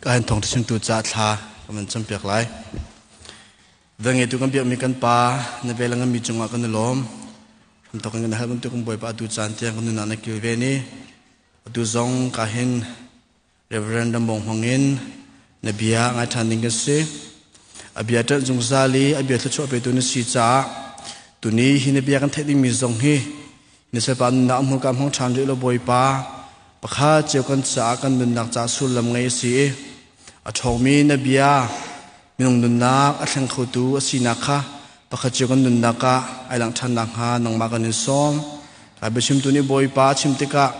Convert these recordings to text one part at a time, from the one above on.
Ka hin thawngtha chimtu ca thla ka van campiak lai. Vengeitu kan biakmi kan pa na vel a nganmi cungah kan i lawm. Hramthok in kan hal bantuk in Bawipa atu caan tiang kan nunah na kil ve ni. Atu zong ka hin Reverend Rambong hmangin na bia ngai ṭhan ding kan si. A bia ṭanh zungzal i a bia thluachuah petu na si caah tuni hi na bia kan theih dingmi zong hi na salpa nunnak a hmurka hmang ṭhan rih lo Bawipa pakhat cio kan caah kan nunnak caah sullam ngei a si i a ṭhawngmi na bia minung nunnak a thleng khotu a sinak kha pakhat cio kan nunnak ah ai langh ṭhan nakhnga nangmah kan in sawm. Ka biachimtu nih Bawipa a chim tikah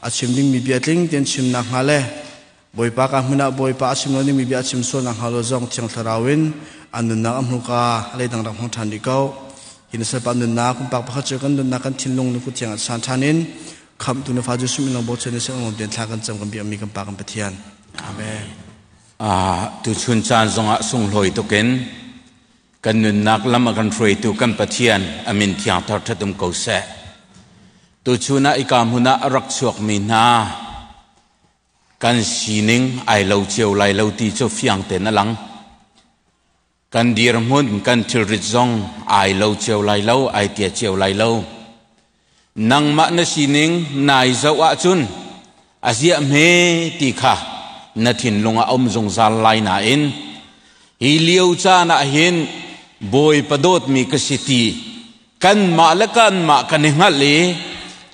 a chim dingmi bia tling tein chim nakhnga le Bawipa ka hmun ah Bawipa a chim lo dingmi bia a chim sual nakhnga lo zong Thiang Thlarau in an nunnak a hmuka leidang rak hmang ṭhan rih ko. Hi na salpa nunnak pumpak pakhat cio kan nunnak kan thinlung na kut thiang ah san ṭhan in khamhtu na fa Jesuh min lawng bochan in sin tein thla kan cam kan biakmi kan Pa kan Pathian. Amen. Tuchun caan zongah sunglawi tukin kan nunnak lam a kan hruaitu kan Pathian a min thiang thar ṭhat um ko seh. Tuchun ah ika hmun ah a rak chuakmi hna kan sining ai lo cio lai lo ti cu fiang tein a lang. Kan dirhmun kan thilrit zong ai lo cio lai lo, ai tia cio lai lo. Nangmah na sining nai zoh ahcun a ziah hme ti kha na thinlung ah a um zungzal lai nain hi lio caan ah hin Bawipa dawtmi ka si ti kanmah le kanmah kan i hngalh i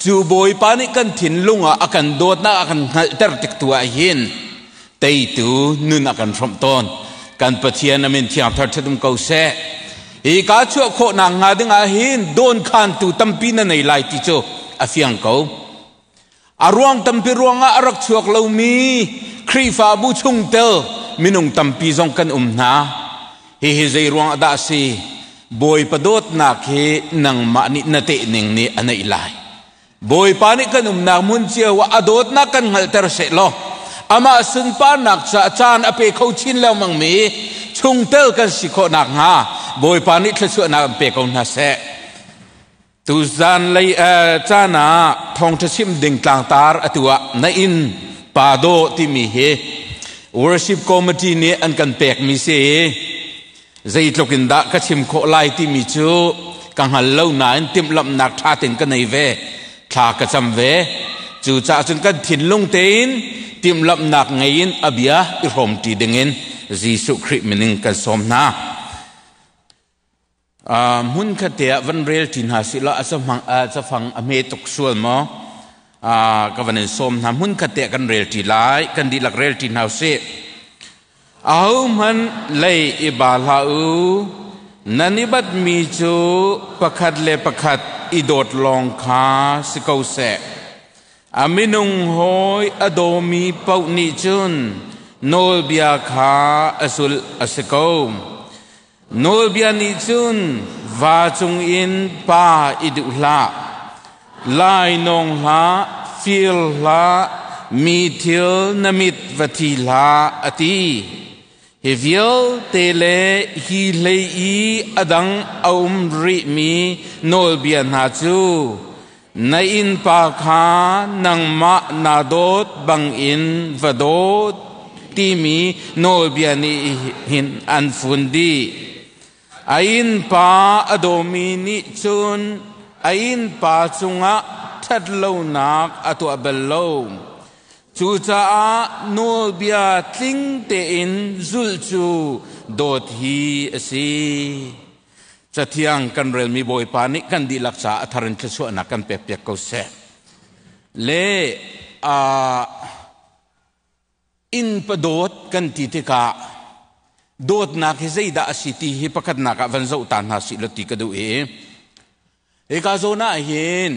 cu Bawipa nih kan thinlung ah a kan dawtnak a kan hngalhter tik tu ah hin teitu nun a kan hrawmh tawn. Kan Pathian a min thiang thar ṭhat um ko seh. Hi ka chuah khawhnak hnga ding ah hin dawnkhantu tampi na nei lai ti cu a fiang ko. A ruang tampi ruangah a rak chuak lomi Khrihfabu chungtel minung tampi zong kan um hna. Hihi zei ruang ah dah a si? Bawipa dawtnak hi nangmah nih na teh ning nih a neih lai. Bawipa nih kan umnak hmun cio ah a dawtnak kan hngalhter sehlaw amah sunparnak caah caan a pe kho chin lengmang mi chungtel kan si khawh nakhnga Bawipa nih thluachuahnak an pe ko hna seh. Tuzan lei caan ah thawngṭha chim ding tlangtar atu ah na inn pa dawh timi hi worship committee nih an kan pekmi si. Zeitluk in dah ka chim khawh lai timi cu ka hngal lo nain timhlamhnak ṭha tein ka nei ve. Thla ka cam ve. Cucaah cun kan thinlung tein timhlamhnak ngei in a bia i hrawmṭi dingin Jesuh Khrih min in kan sawm hna. Hmun khat te ah van rel ṭi hna sih law a cafang a hme tuk sual maw? Ka van in sawm hna. Hmun khat te ah kan rel ṭi lai. Kan dihlak rel ṭi hna usih. Ahohmanh lei i ba hlah u. Nan i batmi cu pakhat le pakhat i dawt lawng kha si ko seh. A minung hawi a dawmi paoh nih cun nawlbia kha a zulh a si ko. Nawlbia nih cun va cungin pa i duh hlah, lainawng hlah, fir hlah, mi thil na mit va thi hlah a ti. Hi vialte le hi hlei i a dang a um rihmi nawlbia hna cu na innpa kha nangmah naa dawt bangin va dawt timi nawlbia nih hin an fun dih. A innpa a dawmi nih cun a innpa cungah ṭhatlonak a tuah bal lo. Cucaah nawlbia tling tein zulh cu dawt hi a si. Cathiang kan relmi Bawipa nih kan dihlak caah a thar in thluachuahnak kan pekpiak ko seh. Le inn padawt kan ti tikah dawtnak hi zeidah a si ti hi pakhatnak ah van zoh ta hna sih law ti ka duh i hika zawn ah hin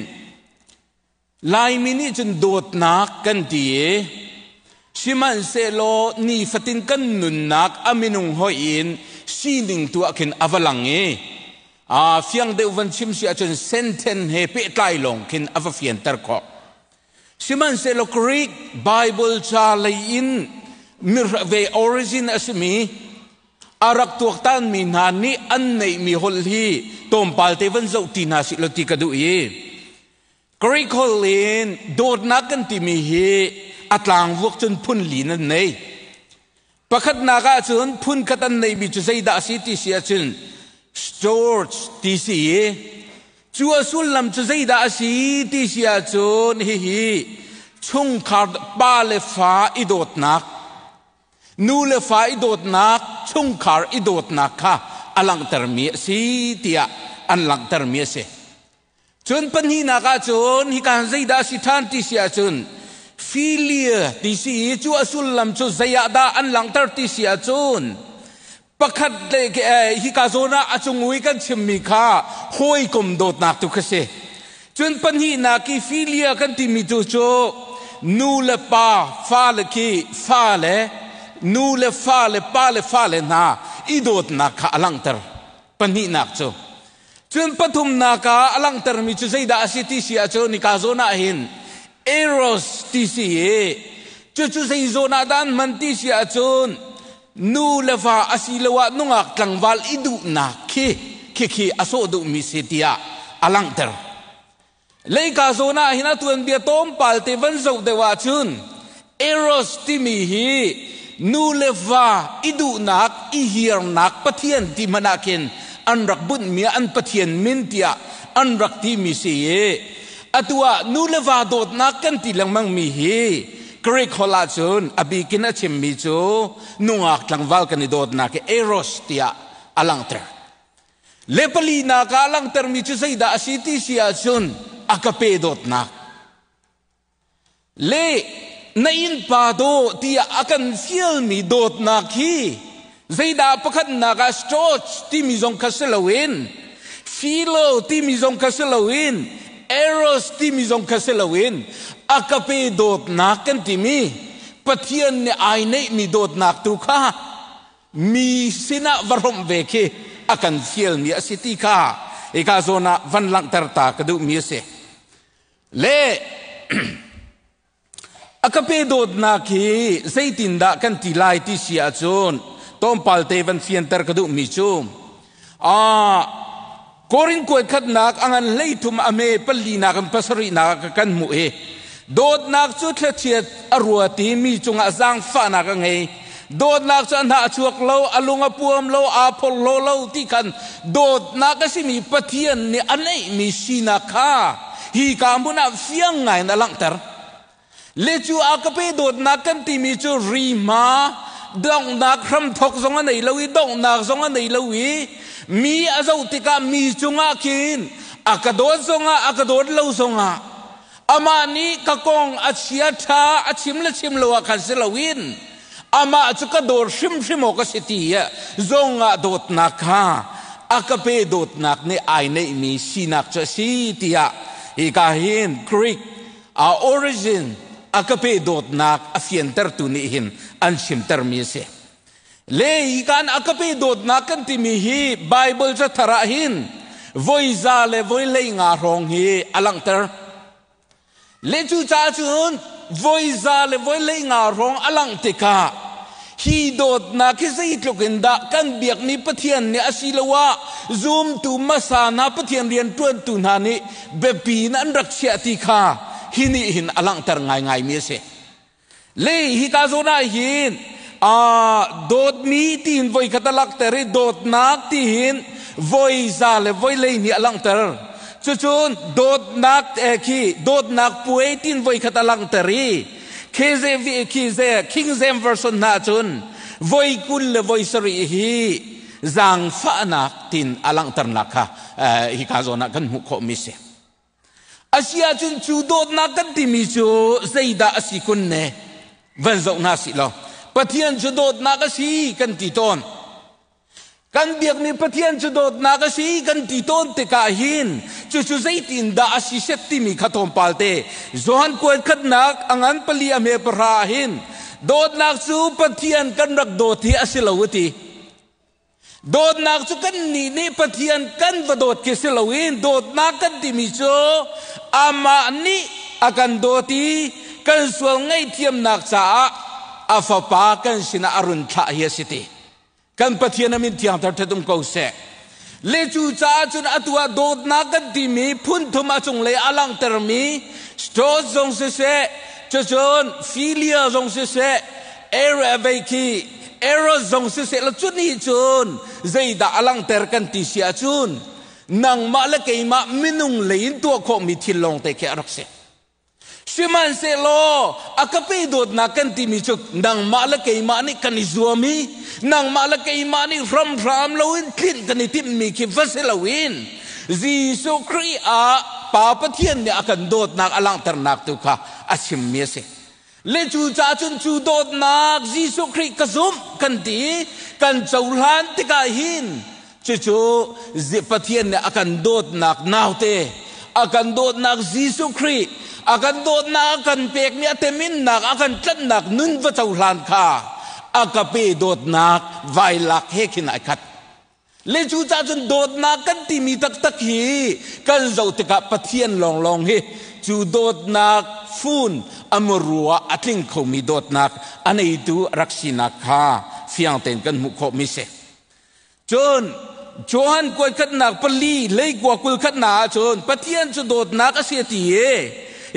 Laimi nih cun dawtnak kan ti i sihmanhsehlaw nifatin kan nunnak a minung hoih in sining tu ah khin a va lang i fiang deuh van chim si ahcun senten he pehtlai lawng khin a va fianter khawh. Sihmanhsehlaw Greek Bible ca lei in ve origin a simi a rak tuaktanmi hna nih an neihmi holh hi tlawmpal te van zoh ti hna sih law ti ka duh i Greek holh in dawtnak kan timi hi a tlangvuak cun phun li nan nei. Pakhatnak ahcun phunkhat an neihmi cu zeidah a si ti si ahcun storge ti si i cu a sullam cu zeidah a si ti si ahcun hihi chungkhar pa le fa i dawtnak, nu le fa i dawtnak, chungkhar i dawtnak kha a langhtermi a si tiah an langhtermi a si. Cun pahnihnak ahcun hika zeidah a si ṭhan ti si ahcun filia ti si i cu a sullam cu zei ah dah an langhter ti si ahcun pakhat le hika zawn ah a cung i kan chimmi kha hawikom dawtnak tu kha si. Cun pahnihnak i filia kan timi tu cu nu le pa, fa le khi fa le nu le fa le pa le fa le hna i dawtnak kha a langhter. Pahnihnak cu. Cun pathumnak ah a langhtermi cu zeidah a si ti si ahcun nika zawn ah hin eros ti si i cucu zei zawn ah dah an hman ti si ahcun nu le va asiloah nungak tlangval i duhnak khi khikhi a sawh duhmi si tiah a langhter. Leika zawn ah hin a tuanbia tlawmpal te van zoh deuh ahcun Eros timi hi nu le va i duhnak, i hiarnak pathian ti hmanh ah khin an rak bunhmi an pathian min tiah an rak timi si i atu ah nu le va dawtnak kan ti lengmang mi hi Greek holh ahcun a bikin a chimmi cu nungak tlangval kan i dawtnak hi Eros tiah a langhter. Le palinak ah langhtermi cu zeidah a si ti si ahcun a ka pe dawtnak. Le na innpa daw tiah a kan fialmi dawtnak hi zeidah pakhatnak ah storge timi zong kha si loin philo timi zong kha si loin eros timi zong kha si loin a ka pe dawtnak kan timi Pathian nih ai neihmi dawtnak tu kha mi sinah va hrawmh ve khi a kan fialmi a si ti kha hika zawn ah van langhter ta ka duhmi a si. Le a ka pe dawtnak hi zeitindah kan ti lai ti si ahcun tlawmpal te van fianter ka duhmi cu Korin kuat khatnak a ngan 13 a me palinak in pasarihnak kan hmuh hi dawtnak cu thlachiat a ruat i mi cungah zaangfahnak a ngei. Dawtnak cu a hnah a chuak lo, a lung a puam lo, aa phorhlaw lo ti khan dawtnak a simi Pathian nih a neihmi sinak kha hi ka hmun ah fiang ngai in a langhter. Le cu a ka pe dawtnak kan timi cu rihma donghnak hramthok zong a nei lo i donghnak zong a nei lo i mi a zoh tikah mi cungah khin a ka dawt zongah a ka dawt lo zongah amah nih ka kong a chia ṭha a chim le chim lo ah khan si loin amah cu ka dawt hrimhrim awk a si ti zongah dawtnak kha a ka pe dawtnak nih ai neihmi sinak cu a si tiah hika hin Greek A origin a ka pe dawtnak a fiantertu nih hin an chimtermi a si. Le hi kan a ka pe dawtnak kan timi hi Bible cathar ah hin voi za le voi 50 hrawng hi a langhter. Le cu caah cun voi za le voi 50 hrawng a langh tikah hi dawtnak hi zeitluk in dah kan biakmi Pathian nih asiloah zumtu hmasa hna Pathian rianṭuantu hna nih biapi in an rak chiah ti kha hi nih hin a langhter ngaingaimi a si. Le hika zawn ah hin dawtmi tiin voi khat a langhter i dawtnak ti hin voi za le voi 12 a langhter. Cucun dawtnak khi dawtnak puai tiin voi khat a langhter i KJV King James Version hna cun voi 20 le voi 70 hi zaangfahnak tin a langhternak kha hika zawn ah kan hmuh khawhmi si. Asi ahcun cu dawtnak kan timi cu zeidah a si kun ne? Van zoh hna sih law. Pathian cu dawtnak a si kan ti tawn. Kan biakmi Pathian cu dawtnak a si kan ti tawn tikah hin cucu zeitin dah a si set timi kha tlawmpal te Johan kuat khatnak a ngan pali a hme pahra ah hin dawtnak cu Pathian kan rak dawt hi a si lo a ti. Dawtnak cu kan nih nih Pathian kan va dawt khi si loin dawtnak kan timi cu amah nih a kan dawt i kan sual ngaihthiamnak caah a fapa kan sinah a run thlah hi a si ti. Kan Pathian a min thiang thar ṭhat um ko seh. Le cu caah cun atu ah dawtnak kan timi phun thum a cunglei a langhtermi storge zong siseh, cucun philia zong siseh, ere khi Error zong siseh la cu nih cun zeidah a langhter kan ti si ahcun nangmah le keimah minung lei in tuah khawhmi thil lawng te khi a rak si. Sihmanhsehlaw a ka pe dawtnak kan timi cu nangmah le keimah nih kan i zuam i nangmah le keimah nih hramhram loin tlinh kan i timhmi khi va si loin Jesuh Khrih ah Pa Pathian nih a kan dawtnak a langhternak tu kha a chimmi a si. Le cu caah cun cu dawtnak Jesuh Khrih ka zumh kan ti i kan cohlan tikah hin cucu Pathian nih a kan dawtnak naute, a kan dawtnak Jesuh Khrih, a kan dawtnak a kan pekmi a teminnak, a kan tlanhnak nun va cohlan kha a ka pe dawtnak vailak he khin ai khat. Le cu cah cun dawtnak kan timi taktak hi kan zoh tikah Pathian lawnglawng hi cu dawtnak fun a muru ah a tling khomi dawtnak a neitu a rak sinak kha fiang tein kan hmuh khawhmi si. Cun Johan kuaikhatnak pali leikua kul khatnak ahcun Pathian cu dawtnak a si a ti i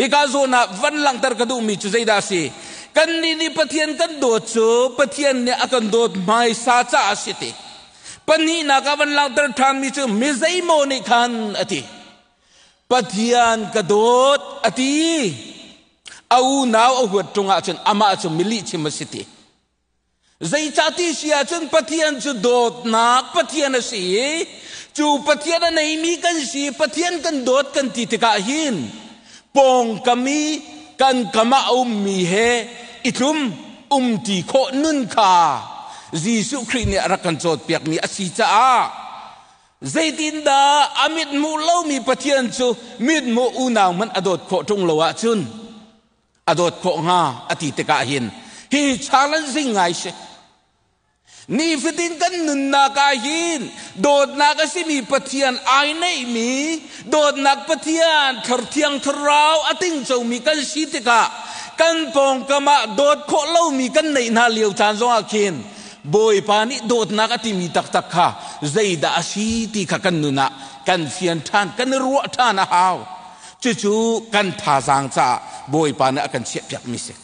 hika zawn ah van langhter ka duhmi cu zeidah a si? Kannih nih Pathian kan dawt cu Pathian nih a kan dawt hmaisa caah a si ti. Pahnihnak ah van langhter ṭhanmi cu mi zeimaw nih khan a ti. Pathian ka dawt a ti. A unau a huat ṭung ahcun amah cu milihchim a si ti. Zeicah ti si ahcun Pathian cu dawtnak Pathian a si i cu Pathian a neimi kan si Pathian kan dawt kan ti tikah hin pawngkam i kan kam ah a ummi he i tlum umṭi khawh nun kha Jesuh Khrih nih a rak kan cawnpiakmi a si caah zeitindah a mithmuh lomi Pathian cu mithmuh unau hmanh a dawt khawh ṭung lo ahcun a dawt khawh hnga a ti tikah hin hi challenge ngai si. Nifatin kan nunnak ah hin dawtnak a simi Pathian ai neihmi dawtnak Pathian Thiang Thlarau a tingcomi kan si tikah kan pawngkam ah dawt khawh lomi kan neih hna lio caan zongah khin Bawipa nih dawtnak a timi taktak kha zeidah a si ti kha kan nun ah kan fian ṭhan, kan i ruah ṭhan a hau. Cucu kan thazaang caah Bawipa nih a kan chiahpiakmi si.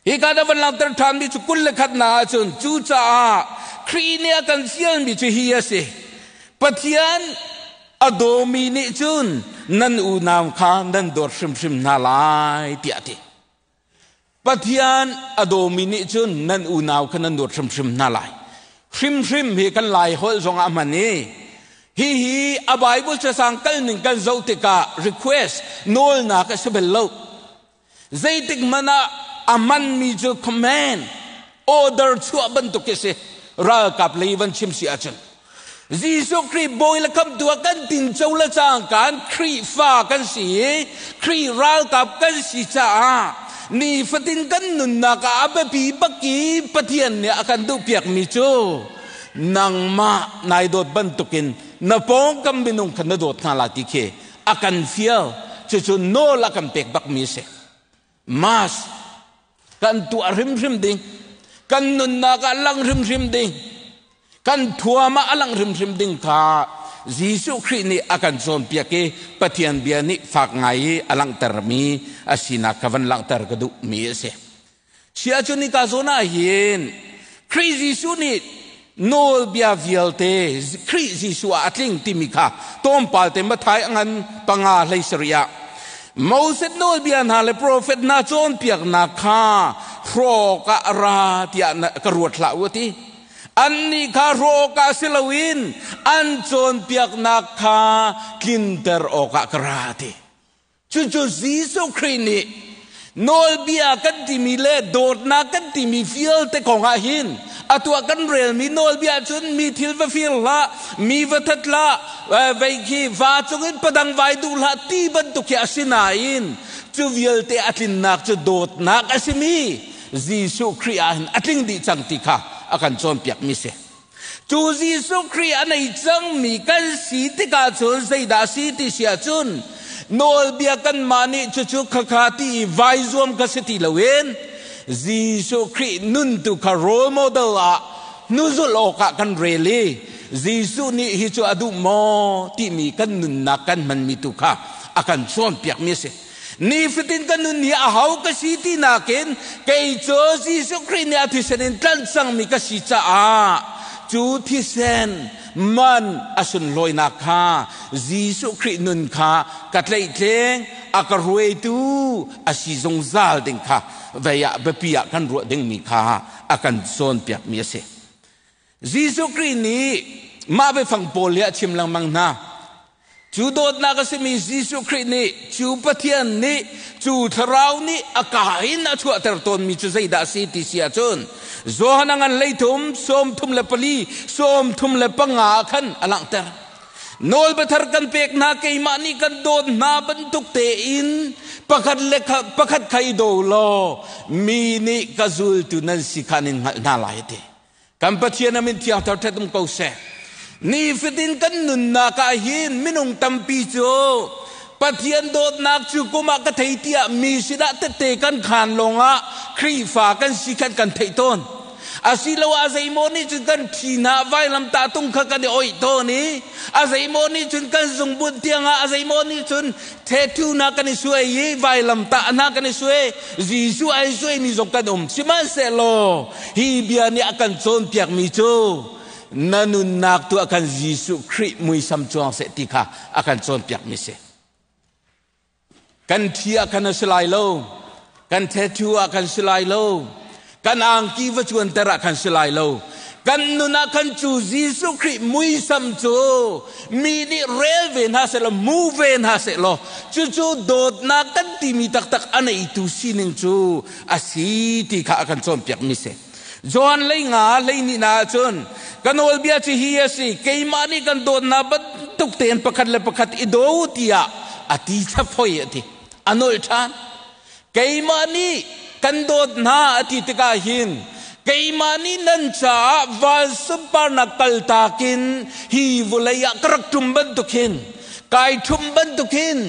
Hika na van langhter ṭhanmi cu 21nak ahcun cucaah Khrih nih a kan fialmi cu hi a si. Pathian a dawmi nih cun nan unau kha nan dawt hrimhrim hna lai tiah a ti. Pathian a dawmi nih cun nan unau kha nan dawt hrimhrim hna lai. Hrimhrim hi kan Lai holh zongah a hman i hihi a Bible cacang kal ning kan zoh tikah request nawlnak a si bal lo. Zeitik hmanh ah a hmanmi cu command, order chuah bantuk khi si. Ralkap lei van chim si ahcun. Jesuh Khrih bawi le khamtu ah kan tinco le cangkaan Khrihfa kan si i Khrih ralkap kan si caah nifatin kan nunnak ah a biapi bak i Pathian nih a kan duhpiakmi cu nangmah nai dawt bantukin na pawngkam minung kha na dawt hna la ti khi a kan fial. Cucu nawl a kan pek bakmi a si. Mas kan tuah hrimhrim ding, kan nunnak ah lang hrimhrim ding, kan thuam ah a lang hrimhrim ding kha Jesuh Khrih nih a kan cawnpiak i Pathian bia nih fak ngai i a langhtermi a sinak kha van langhter ka duhmi a si. Sia cu nika zawn ah hin Khrih Jesuh nih nawlbia vialte Khrih Jesuh ah a tling timi kha tlawmpal te Matthai a ngan panga hlei sarih ah Moses nawlbia hna le profet hna cawnpiaknak kha hrawk ah ra tiah ka ruat hlah u a ti. Annih kha hrawk ah si loin an cawnpiaknak kha tlinter awkah ka ra a ti. Cucu Jesuh Khrih nih nawlbia kan timi le dawtnak kan timi vialte kong ah hin atu ah kan relmi nawlbia cun mi thil va fir hlah, mi va that hlah, vei khi va cungin padang vai duh hlah ti bantuk hi a si nain cu vialte a tlinnak cu dawtnak a simi Jesuh Khrih ah hin a tling dih cang ti kha a kan cawnpiakmi si. Cu Jesuh Khrih a nei cangmi kan si tikah cun zeidah a si ti si ahcun nawlbia kanmah nih cucu khakha ti i vai zuam kha si ti loin Jesuh Khrih nun tu kha role model ah hnuzulh awkah kan rel i Jesuh nih hi cu a duh maw timi kan nunnak kan hmanmi tu kha a kan cawnpiakmi a si. Nifatin ka nun hi aho ka si ti nakin kei cu Jesuh Khrih nih a thisen in tlanh cangmi ka si caah cu thisen man a sunlawinak kha Jesuh Khrih nun kha ka tlaihtleng a ka ruaitu a si zungzal ding kha vei ah biapi ah kan ruah dingmi kha a kan cawnpiakmi a si. Jesuh Khrih nih mah biafang pawl hi a chim lengmang hna. Cu dawtnak a simi Jesuh Khrih nih cu Pathian nih cu thlarau nih a ka in a chuahter tawnmi cu zeidah a si ti si ahcun Johan a ngan hleithum 34 35 ah khan a langhter. Nawlbiathar kan pek hna keimah nih kan dawt hna bantuk tein pakhat le pakhat kha i daw law mi nih ka zultu nan si kha nin hngalh hna lai a ti. Kan Pathian a min thiang thar ṭhet um ko seh. Nifatin kan nunnak ah hin minung tampi cu Pathian dawtnak cu kum ah ka thei tiah mi sinah tette kan khaan lawngah Khrihfa kan si khan kan theih tawn. Asiloah a zeimaw nih cun kan ṭhi hna vailamtah tung kha kan i oih tawn i a zeimaw nih cun kan zungbunh tiangah a zeimaw nih cun tattoo na kan i suai i vailamtah hna kan i suai Jesuh ai suaimi zong kan um sihmanhsehlaw hi bia nih a kan cawnpiakmi cu na nunnak tu a kan Jesuh Khrih muisam cuang seh ti kha a kan cawnpiakmi si kan thi ah kan a si lai lo kan tattoo ah kan si lai lo kan angki va cuanter ah kan si lai lo kan nun ah khan cu Jesuh Khrih muisam cu mi nih rel ve hna seh law mu ve hna seh law cucu dawtnak kan timi taktak a neitu sining cu a si ti kha a kan cawnpiakmi si Johan lei nga hlei ni na ahcun ka nawlbia cu hi a si keimah nih kan dawtnak bantuk tein pakhat le pakhat i daw tiah a ti chap hoi a ti a nolh ṭhan Keimah nih kan dawt hna a ti tikah hin keimah nih nan caah val sunparnak kaltak in hi vawlei ah ka rak ṭum bantuk hin kai ṭhum bantuk hin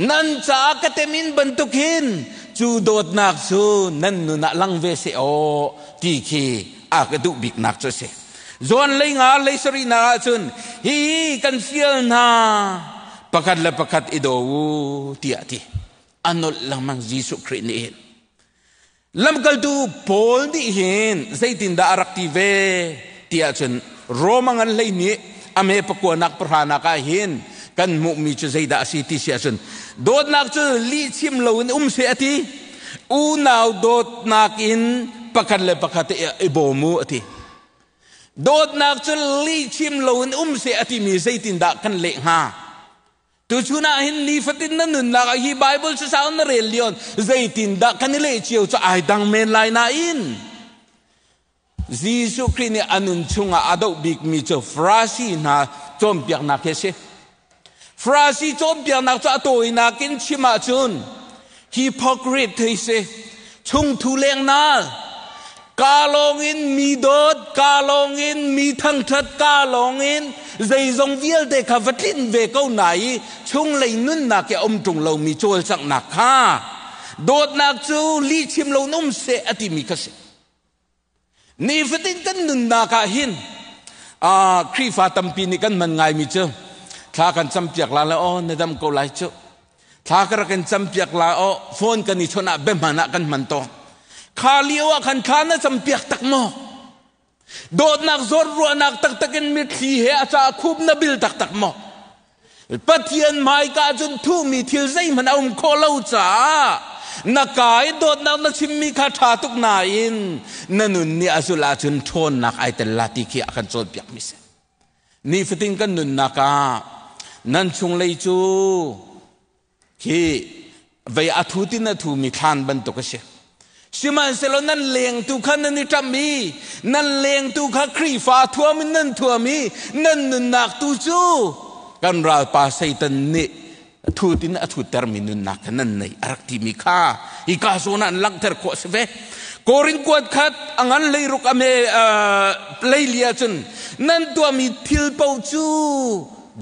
nan caah ka temin bantuk hin cu dawtnak cu nan nun ah lang ve seh aw ti khi a ka duh biknak cu a si. John lei nga lei sarih nak ahcun hi kan fial hna pakhat le pakhat i daw u tiah a ti. A nolh lengmang Jesuh Khrih nih hin lamkaltu Paul nih hin zeitindah a rak ti ve ti ahcun Roma ngan hlei nih a me pakuanak pahranak ah hin kan hmuhmi cu zeidah a si ti si ahcun dawtnak cu lihchim loin um seh a ti unau dawtnak in pakhat le pakhat i bawm u a ti dawtnak cu lihchim loin um seh a timi zeitindah kan leh hnga Tuchun ah hin nifatin na nunnak ah hi Bible cu sau na rel lion zeitindah kan i leh cio cu ai dang men lai nain Jesuh Khrih nih a nun chungah a doh bikmi cu Farasi hna cawnpiaknak hi a si. Farasi cawnpiaknak cu a tawinak in chim ahcun hypocrite hi si. Chungthu lengnaal Ka lawngin mi dawt, ka lawngin mi thangṭhat, ka lawngin zeizong vialte kha va tlinh ve ko na i chunglei nunnak i a um ṭung lomi cawlcanghnak kha dawtnak cu lihchim lo um seh a timi kha si. Nifatin kan nunnak ah hin Khrihfa tampi nih kan hman ngaimi cu thla kan campiak la le aw na dam ko lai cu thla ka rak in campiak la aw phone kan i chawnh ah biahman ah kan hman tawn kha lio ah khan thla na campiak tak maw dawtnak zawn ruahnak taktak in mitthli he a ca khup na bil taktak maw Pathian hmaika cun thuhmi thil zeihmanh a um khawh lo caah na ka i dawtnak na chimmi kha ṭha tuk nain na nun nih a zulh ahcun ṭhawnnak ai tel la ti khi a kan cawnpiakmi si Nifatin kan nunnak ah nan chunglei cu khi vei a thu tin a thumi thlan bantuk a si. Sihmanhsehlaw nan lengtu kha nan i ṭamh i nan lengtu kha Khrihfa thuam in nan thuam i nan nunnak tu cu kan ralpa Satan nih thut in a thuttermi nunnak kha nan nei a rak timi kha hika zawn ah an langhter khawh a si ve. Korin kuat khat a ngan leiruk a me leili ahcun nan tuahmi thil paoh cu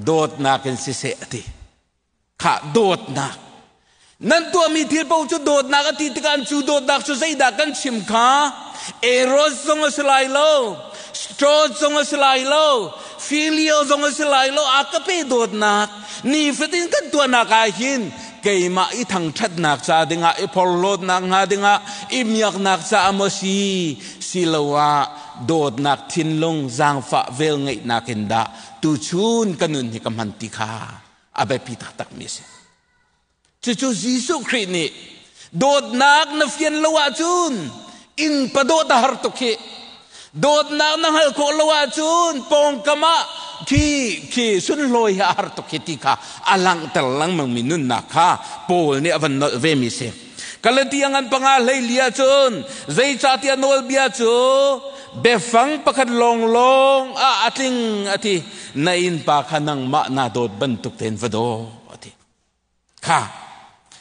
dawtnak in siseh a ti. Khah dawtnak. Nan tuahmi thil paoh cu dawtnak a ti tikah cu dawtnak cu zeidah kan chim kha Eros zong a si lai lo, Stros zong a si lai lo, Filio zong a si lai lo, a ka pe dawtnak. Nifatin kan tuahnak ah hin Keimah i thangṭhatnak ca dingah, i porhlawtnak hnga dingah, i miaknak caah maw si, siloah dawtnak thinlung zaangfah velngeihnak in dah tuchun ka nun hi ka hman ti kha a biapi taktakmi a si. Cucu Jesuh Khrih nih dawtnak na fian lo ahcun innpa dawt a har tuk hi. Dawtnak na hngalh khawh lo ahcun pawngkam ah khi khi sunhlawi hi a har tuk hi ti kha a langhter lengmangmi nunnak kha Paul nih a van nolh vemi si. Galatia ngan panga hleili ahcun zeicahtiah nawlbia cu biafang pakhat lawnglawng ah a tling a ti. Na innpa kha nangmah naa dawt bantuk tein va daw a ti. Kha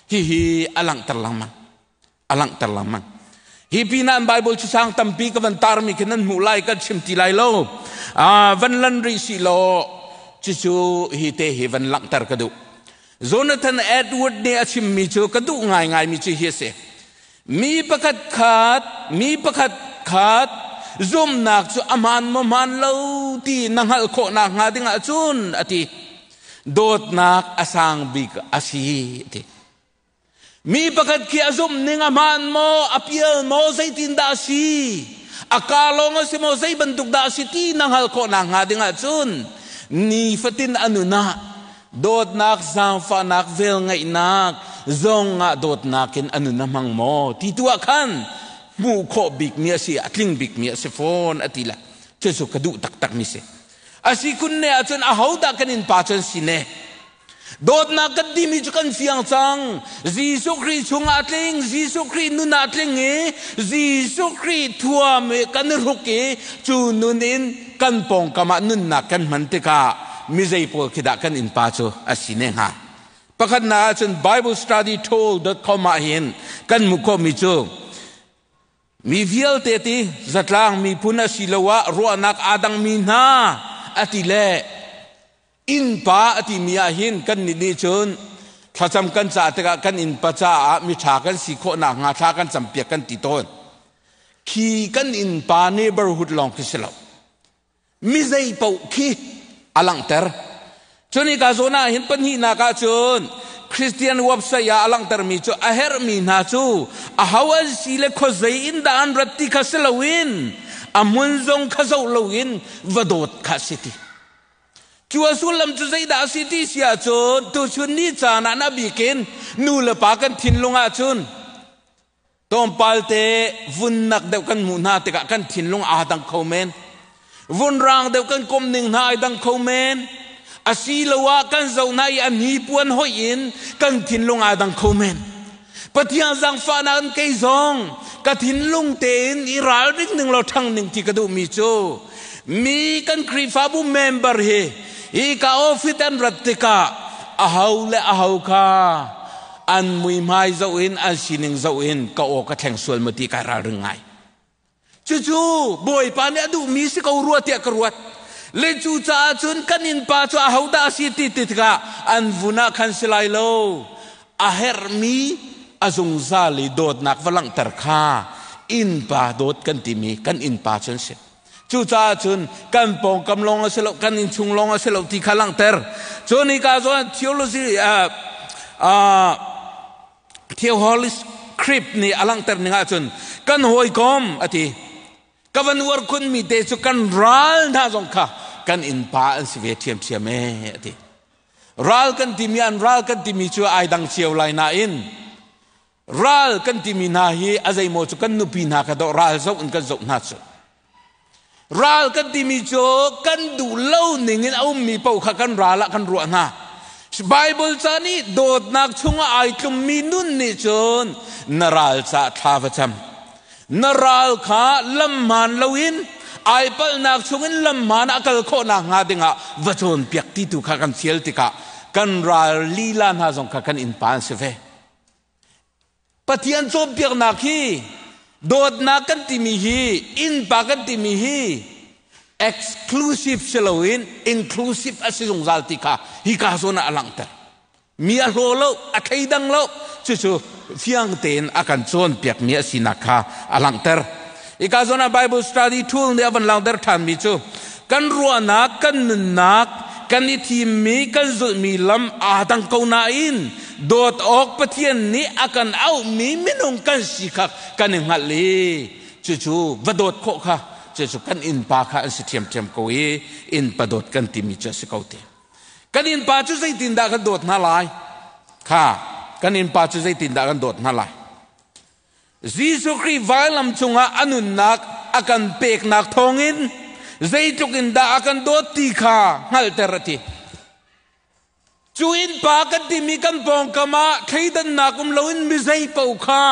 hihi a langhter lengmang. A langhter lengmang. Hi pinah an Bible cu sang tampi ka van tarmi khi nan hmuh lai kan chim ti lai lo. Van lan rih si law cucu hi te hi van langhter ka duh. Jonathan Edward nih a chimmi cu ka duh ngaingaimi cu hi a si. Mi pakhat khat, mi pakhat khat zumnak cu a hmaan maw hmaan lo ti na hngalh khawh nakhnga ding ahcun a ti. Dawtnak a sang bik a si a ti. Mi pakhat khi a zumh ning a hmaan maw, a pial maw, zeitindah a si? A kaa lawng a si maw, zei bantuk dah a si ti na hngalh khawh nakhnga ding ahcun nifatin a nun ah dawtnak, zaangfahnak, velngeihnak zong ah dawtnak in a nun a hmang maw ti tu ah khan hmuh khawh bikmi a si, a tling bikmi a si fawn a ti le cucu ka duh taktakmi si. A si kun ne ahcun ahodah kan innpa cu an si ne? Dawtnak kan timi cu kan fiang cang. Jesuh Khrih chungah a tling, Jesuh Khrih nun ah a tling i Jesuh Khrih thuam i kan i hruk i cu nun in kan pawngkam ah nunnak kan hman tikah mi zei pawl khi dah kan innpa cu a si ne hnga. Pakhatnak ahcun BibleStudyTool.com ah hin kan hmuh khawhmi cu mi vialte ti zatlang miphun asiloah ruahnak aa dangmi hna a ti le Innpa a timi ah hin kannih nih cun thlacam kan cah tikah kan innpa caah miṭha kan si khawh nakhnga thla kan campiak kan ti tawn. Khi kan innpa neighborhood lawng khi si lo. Mi zei paoh khi a langhter. Cun hika zawn ah hin pahnihnak ah cun Christian website ah a langhtermi cu a herhmi hna cu aho an si le khuazei in dah an rat ti kha si loin a hmun zong kha zoh loin va dawt kha si ti. Cu a sullam cu zeidah a si ti si ahcun tuchun ni caan ah na bikin nu le pa kan thinlung ahcun tlawmpal te vunnak deuh kan hmuh hna tikah kan thinlung aa dang kho men. Vunrang deuh kan kom ning hna ai dang kho men. Asiloah kan zoh hna i an hnipuan hoih in kan thinlung aa dang kho men. Pathian zaangfahnak in kei zong ka thinlung tein i ralring ning law ṭhang ning ti ka duhmi cu mi kan Khrihfabu member hi hi ka office an rat tikah aho le aho kha an muihmai zoh in an sining zoh in ka aw ka thleng sual maw ti kai ralring ngai. Cucu Bawipa nih a duhmi si ko rua tiah ka ruat. Le cucaah cun kan innpa cu ahodah a si ti tikah an vun ah khan si lai lo. A herhmi a zungzal i dawtnak va langhter kha innpa dawt kan timi kan innpa cu an si. Cucaah cun kan pawngkam lawng a si lo, kan innchung lawng a si lo ti kha langhter. Cun hika zawn theology Theoholis Script nih a langhter ning ahcun kan hawikom a ti. Ka van uar khunmi te cu kan ral hna zong kha kan innpa an si ve ṭhiamṭhiam ee a ti. Ral kan timi an ral kan timi cu ai dang cio lai nain ral kan timi hna hi a zeimaw cu kan nupi hna kha dawh ral zoh in kan zoh hna cu. Ral kan timi cu kan duh lo ning in a ummi paoh kha kan ral ah kan ruah hna. Bible ca nih dawtnak chungah ai tlummi nun nih cun na ral ca thla va cam. Na ral kha lam hmaan loin ai palhnak chungin lam hmaan a kal khawh nakhnga dingah va cawnpiak ti tu kha kan fial tikah kan ral lila hna zong kha kan innpa an si ve. Pathian cawnpiaknak hi dawtnak kan timi hi innpa kan timi hi exclusive si loin inclusive a si zungzal ti kha hika zawn ah a langhter. Mi a hlaw lo, a thleidang lo, cucu fiang tein a kan cawnpiakmi a sinak kha a langhter. Hika zawn ah Bible study tool nih a van langhter ṭhanmi cu kan ruahnak, kan nunnak, kan i thimmi, kan zulhmi lam aa dang ko nain Dawt awk Pathian nih a kan auhmi minung kan si kha kan i hngalh i cucu va dawt khawh kha cucu kan innpa kha an si ṭhiamṭhiam ko i innpa dawt kan timi cu a si ko te. Kan innpa cu zeitindah kan dawt hna lai? Kha kan innpa cu zeitindah kan dawt hna lai? Jesuh Khrih vailam cungah a nunnak a kan peknak thawngin zeitluk in dah a kan dawt ti kha hngalhter a ti. Cu innpa kan timi kan pawngkam ah thleidannak um loin mi zei paoh kha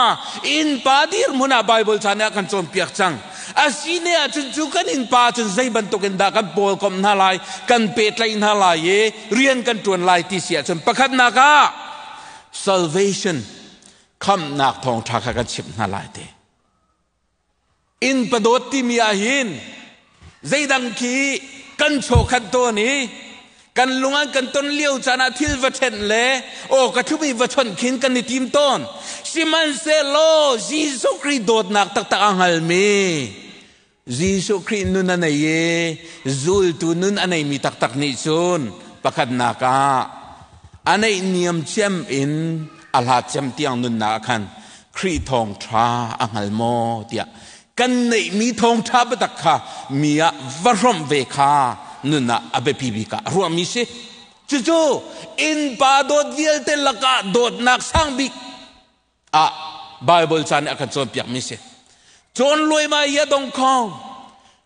innpa dirhmun ah Baibal ca nih a kan cawnpiak cang. A si ne ahcun cu kan innpa cun zei bantuk in dah kan pawlkomh hna lai, kan pehtlaih hna lai i rian kan ṭuan lai ti si ahcun pakhatnak ah salvation khamhnak thawngṭha kha kan chimh hna lai te. Inn padawt timi ah hin zeidang khi kan chawkhat tawn i kan lung an kan ton lio caan ah thil va ṭhenh le aw ka ṭhumi va chawnh khin kan i tim tawn. Sihmanhsehlaw Jesuh Khrih dawtnak taktak a hngalmi Jesuh Khrih nun a nei i zultu nun a neimi taktak nih cun pakhatnak ah a neihniam cem in a hlat cem tiang nunnak ah khan Khrih thawngṭha a hngal maw tiah kan neihmi thawngṭha biatak kha mi ah va hrawmh ve kha nun ah a biapi bik ah a ruahmi si. Cucu innpa dawt vialte lakah dawtnak sang bik ah Bible ca nih a kan cawnpiakmi si. Cawn luaimai hi a dong kho.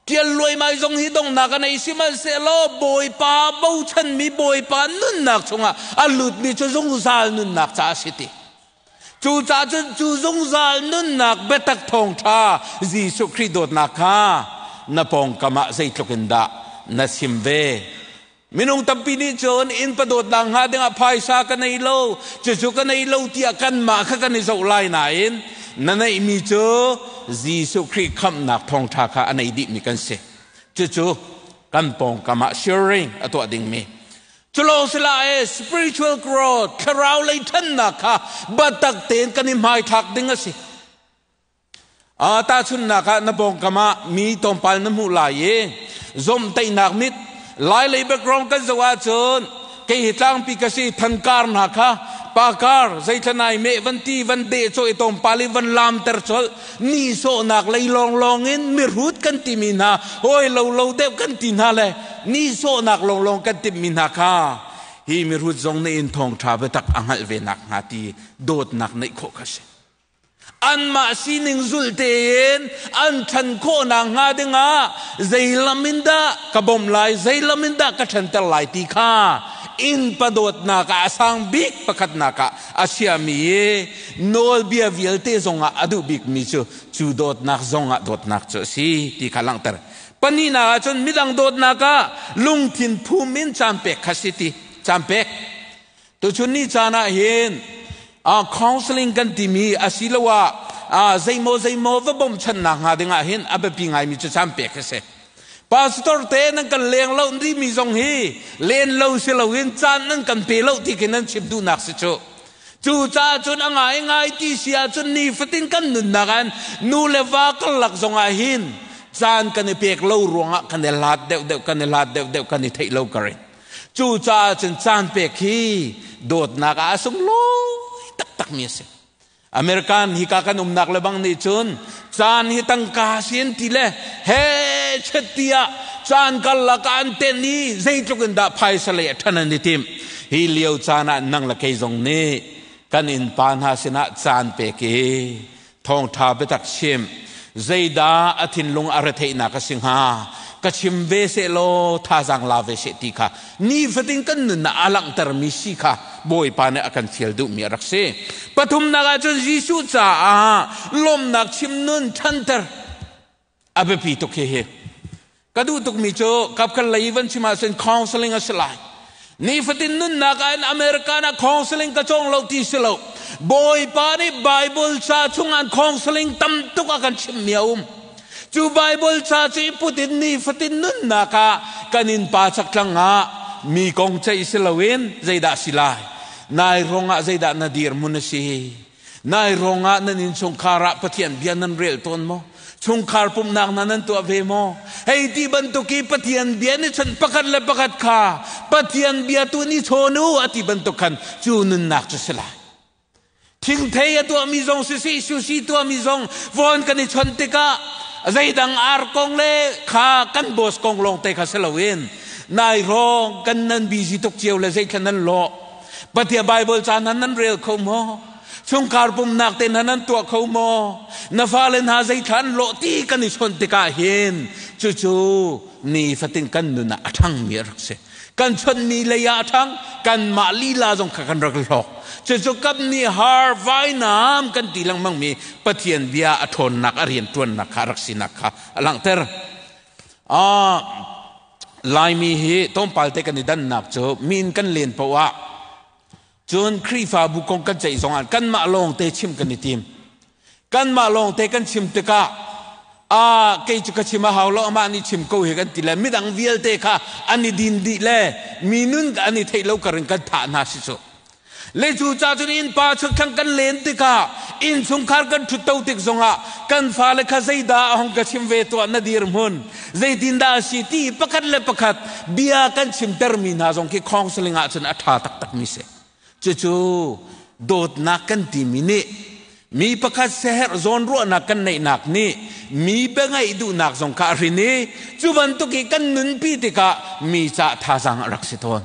Tial luaimai zong hi donghnak a nei sihmanhsehlaw Bawipa bochanmi Bawipa nunnak chungah a lutmi cu zungzal nunnak ca a si ti. Cucaah cun cu zungzal nunnak biatak thawngṭha Jesuh Khrih dawtnak kha na pawngkam ah zeitluk in dah na chim ve. Minung tampi nih cun inn padawtnak hnga dingah phaisa ka nei lo, cucu ka nei lo tiah kanmah kha kan i zoh lai nain na neihmi cu Jesuh Khrih khamhnak thawngṭha kha a nei dihmi kan si. Cucu kan pawngkam ah sharing a tuah dingmi. Culawng sila e spiritual growth thlarau lei ṭhannak kha biatak tein kan i hmaithlak ding a si. Tahchunhnak ah na pawngkam ah mi tlawmpal na hmuh lai i zomhtaihnak mit lai lei background kan zoh ahcun kei hi tlangpi ka si thankar hna kha pakar zeithlanai meh van ti van deh cawh i tlawmpal i van lamter colh nihsawhnak lei lawnglawng in mihrut kan timi hna hawi lo lo deuh kan ti hna le nihsawhnak lawnglawng kan timhmi hna kha hi mihrut zong nih in thawngṭha biatak a hngalh ve nak hnga ti dawtnak neih khawh kha si. Anmah sining zulh tein an ṭhan khawhnak hnga dingah zei lam in dah ka bawmh lai, zei lam in dah ka ṭhanter lai ti kha innpa dawtnak ah a sang bik pakhatnak ah a chiami i nawlbia vialte zongah a duh bikmi cu cu dawtnak zongah dawtnak cu a si ti kha langhter. Pahnihnak ah cun midang dawtnak ah lungthin phum in caan pek kha si ti caan pek. Tuchun ni caan ah hin counseling kan timi asiloah zeimaw zeimaw va bawmchannak hnga dingah hin a biapi ngaimi cu caan pek a si. Pastor te nan kan leng lo timi zong hi len lo si loin caan nan kan pe lo ti khi nan chim duhnak si cu. Cu caah cun a ngai ngai ti si ahcun nifatin kan nunnak an nu le va karlak zongah hin caan kan i pek lo ruangah kan i hlat deuhdeuh kan i hlat deuhdeuh kan i theih lo karin. Cucaah cun caan pek hi dawtnak ah a sunglawi taktakmi a si. American hika kan umnak le bang nih cun caan hi tangka sin ti le he chet tiah caan karlak ah an ten i zeitluk in dah phaisa lei a ṭhan an i timh. Hi lio caan ah nang le kei zong nih kan innpa hna sinah caan pek i thawngṭha biatak chim zeidah a thinlung a retheihnak a si hnga ka chim ve sehlaw thazaang la ve seh ti kha nifatin kan nunnak a langhtermi si kha Bawipa nih a kan fial duhmi a rak si. Pathumnak ah cun Jesuh caah lawmnak chim nun ṭhanter a biapi tuk hihi. Ka duh tukmi cu kapkhat lei van chim ahcun counseling a si lai. Nifatin nunnak ah in American ah counseling ka cawng lo ti si lo. Bawipa nih Bible ca chung ah counseling tam tuk a kan chimhmi a um. Cu Bible ca cu i put in nifatin nunnak ah kan innpa chaktlang ah mi kong ceih si loin zeidah si lai? Nai rong ah zeidah na dirhmun a si? Nai ruangah nan innchungkhar ah Pathian bia nan rel tawn maw? Chungkhar pumhnak hna nan tuah ve maw? Hei ti bantuk i Pathian bia nih cun pakhat le pakhat kha Pathian bia tu nih chawn u a ti bantuk khan cu nunnak cu si lai. Thingthei a tuahmi zong siseh, sushi tuahmi zong phone kan i chawnh tikah zeidang ar kong le kha kan boss kong lawng te kha si loin nai hrawng kan nan busy tuk cio le zeithla nan lawh. Pathian Bible ca hna nan rel kho maw? Chungkhar pumnak te hna nan tuah kho maw? Na fale hna zeithla an lawh ti kan i chawnh tikah hin cucu nifatin kan nun ah a ṭhangmi a rak si. Kan chawnhmi lei ah a ṭhang, kanmah lila zong kha kan rak hlawk. Cucu kap nih har vainam kan ti lengmangmi Pathian bia a ṭhawnnak, a rianṭuannak kha a rak sinak kha a langhter. Ah, Laimi hi tlawmpal te kan i dannak cu min kan len paoh ah cun Khrihfabu kong kan ceih zongah kanmah lawngte chim kan i tim. Kanmah lawngte kan chim tikah a kei cu ka chim a hau lo amah nih chim ko hi kan ti le midang vialte kha an i din dih le mi nun an i theih lo karin kan thah hna si cu. Le cu ca cun innpa chakthlang kan len tikah innchungkhar kan ṭhutto tik zongah kan fale kha zeidah a hong ka chim ve tuah na dirhmun zeitindah a si ti pakhat le pakhat bia kan chimtermi hna zong khi counseling ah cun a ṭha taktakmi si. Cucu dawtnak kan timi nih mi pakhat seherh zawnruahnak kan neihnak nih mi biangaih duhnak zong kha a hrin i cu bantuk i kan nunpi tikah mi cah thazaang a rak si tawn.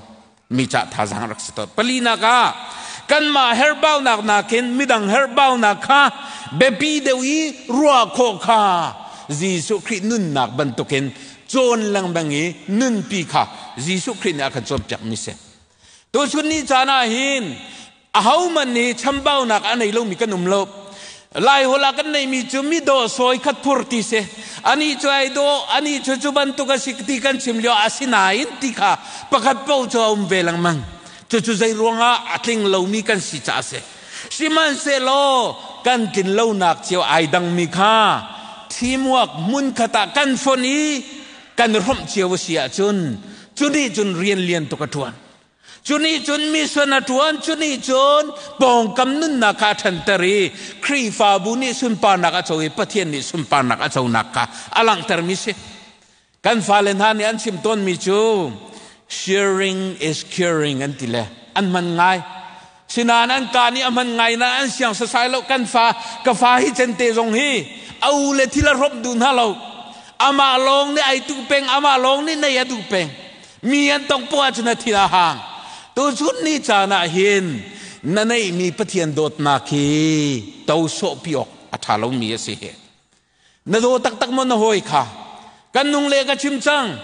Mi cah thazaang a rak si tawn. Palinak ah kanmah herhbaunak nakin midang herhbaunak kha biapi deuh i ruah khawh kha Jesuh Khrih nunnak bantukin cawn lengmang i nunpi kha Jesuh Khrih nih a kan cawnpiakmi si. Tuchun ni caan ah hin ahohmanh nih chambaunak a nei lomi kan um lo. Laiholh ah kan neimi cu mi dawh sawi khat phur ti si. Anih cu ai dawh, anih cu cu bantuk a si ti kan chim lio asinain ti kha pakhat paoh cu a um ve lengmang. Cucu zei ruangah a tling lomi kan si caah a si. Sihmanhsehlaw kan tlin lonak cio ai dangmi kha teamwork hmunkhat ah kan fonh i kan hrawmh cio a si ahcun cu nih cun rian lian tuk a ṭuan. Cu nih cun mission a ṭuan, cu nih cun pawngkam nunnak kha a ṭhanter i Khrihfabu nih sunparnak a co i Pathian nih sunparnak a conak kha a langhtermi si. Kan fale hna nih an chim tawnmi cu sharing is caring an ti le an hman ngai. Sinain an ka nih a hman ngai na an siang sasai lo kan fa ka fa hi cente zong hi a u le thil a hrawmh duh hna lo. Amah lawng nih ai duh peng, amah lawng nih nei a duh peng. Mi an tong poah cun a thin a hang. Tuchun ni caan ah hin na neihmi Pathian dawtnak hi to sawhpi awk a ṭha lomi a si hi. Na daw taktak maw na hawi kha? Kan nung le ka chim cang.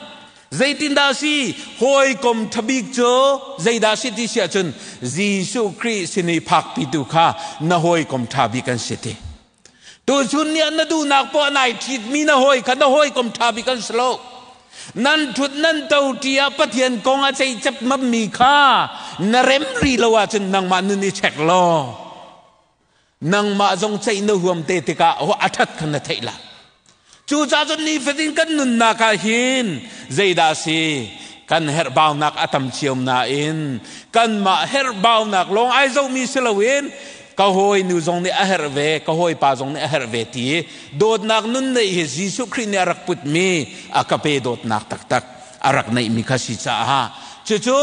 Zeitindah si hawikom ṭhabik cu zeidah si ti si ahcun Jesuh Khrih sin i phakpitu kha na hawikom ṭha bik an si ti. Tuchun ni ah na duhnak poah nai ṭhitmi na hawi kha na hawikom ṭha bik an si lo. Nan ṭhut nan to ṭi ah Pathian kong a ceicep mammi kha na rem rih lo ahcun nangmah nun i check law nangmah zong ceih na huam te tikah a ṭhat kha na theih lai. Cucaah cun nifatin kan nunnak ah hin zeidah a si? Kan herhbaunak a tam cio nain kanmah herhbaunak lawng ai zohmi si loin ka hawinu zong nih a herh ve, ka hawipa zong nih a herh ve ti dawtnak nun neih hi Jesuh Khrih nih a rak putmi a ka pe dawtnak taktak a rak neihmi kha si caah cucu